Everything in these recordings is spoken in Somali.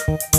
Miyaan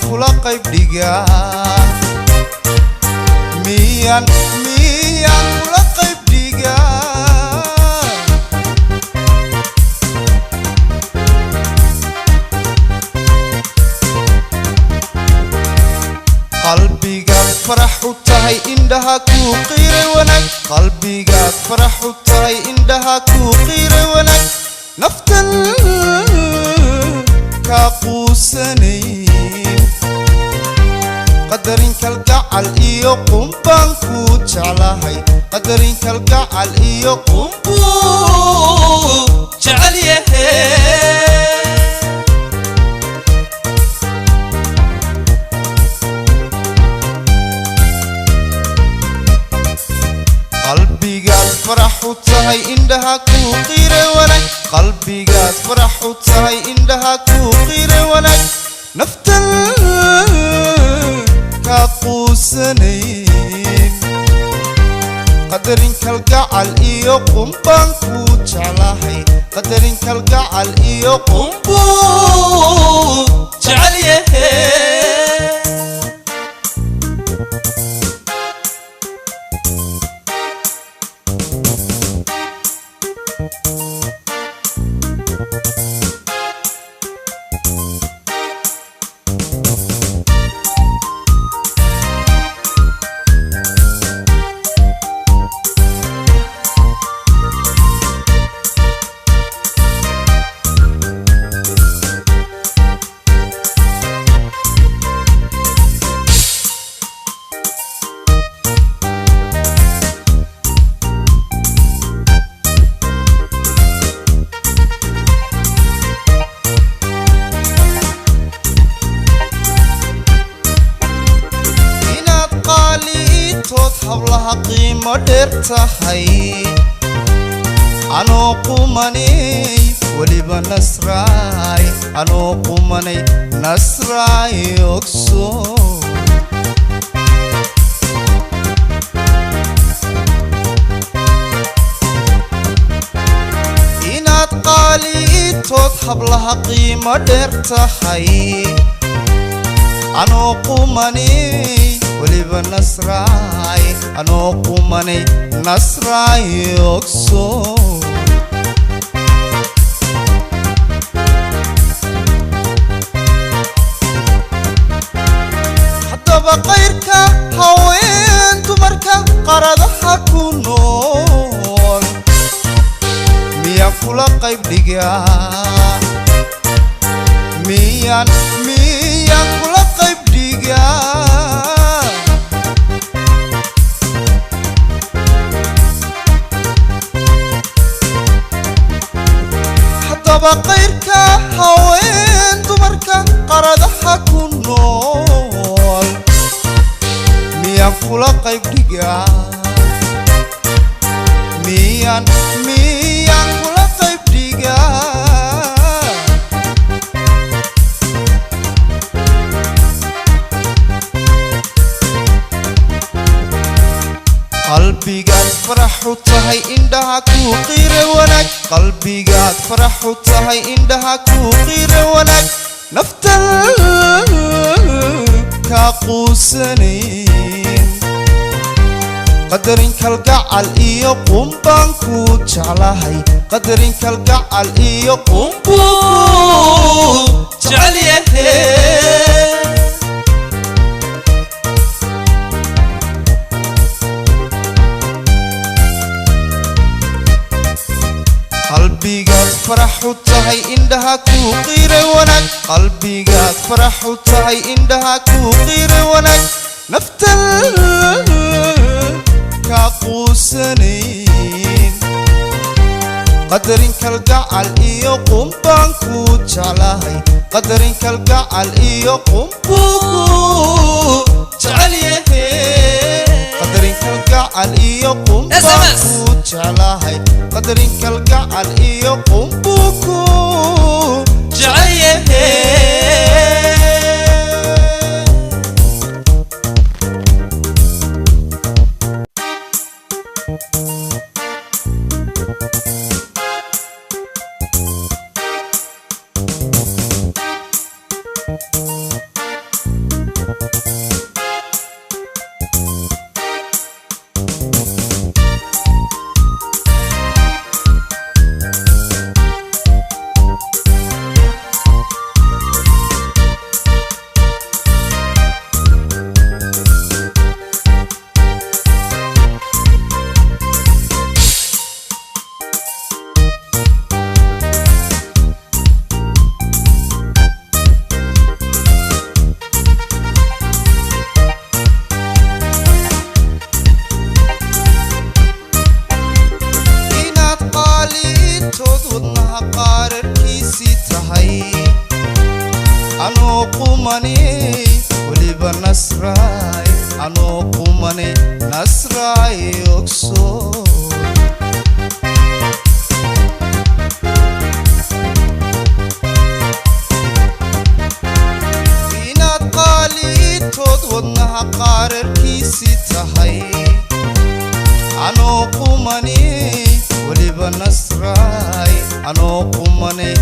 kula qayb dhigaa? Haddaba qayrka haween dumarka qaradaha ku nool miyaan kula qayb dhigaa? Miyaan kula qayb dhigaa? Qalbigaad faraxu tahay, indhaha kuu qiire wanaag. Qalbigaad faraxu tahay, indhaha kuu qiire wanaag. Naftan kaa quusanayn, qadarin kalgacal iyo qumbaan kuu jeclahay. Qadarin kalgacal iyo qumbuu kuu jecel yahay. Qalbigaad faraxu tahay, indhaha kuu qiire wanaag. Qalbigaad faraxu tahay, indhaha kuu qiire wanaag. Naftan kaa quusanayn, qadarin kalgacal iyo qumbaan kuu jeclahay. Qadarin kalgacal iyo qumbuu kuu jecel yahay. Qadarin kalgacal iyo qumbaan SMS. kuu jeclahay. Qadarin kalgacal iyo qumbuu kuu jecel yahay. Inaad qaaliitood wadnaha qaararkiisii tahay, anuu qumanay weliba nasraay. Anuu qumanay nasraay ogso. Inaad qaaliitood wadnaha qaararkiisii tahay, anuu qumanay weliba nasraay. Anuu qumanay